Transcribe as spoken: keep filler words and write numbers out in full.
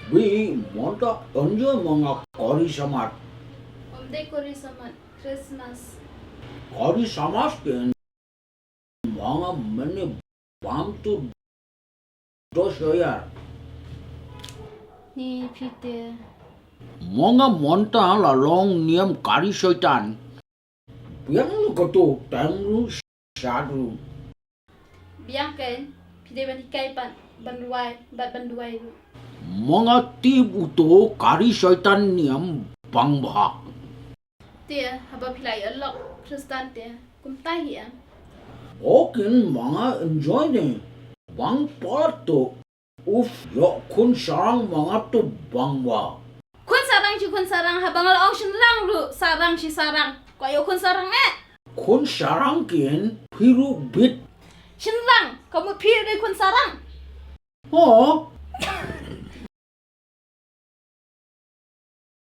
Bi, mynta enjoy ma nga kari samat. Ym dei kari samat, Christmas. Kari samat ken ma nga mynne bam tu dos oyar. Ni phi te. Ma nga mynta la long niam kari soitan. Biang lu katu tang lu shat lu. Biang ken, phi dei ban hikai pat ban duwai, bad ban duwai ruh. Ma nga tip uto kari soitan niam bang bha. Te, haba phi la ïa lok Khristan te, kumta hi em. Okin ma nga enjoy ne. Bang pat to. Uf, ïoh khun sarang ma nga to bang wa. Khun sarang shi khun sarang, haba nga la ong shynrang ruh sarang shi sarang. Kwah ïoh khun sarang eh. Khun sarang kin phi ruh bit. Shynrang, ka mut phi dei khun sarang. Ho.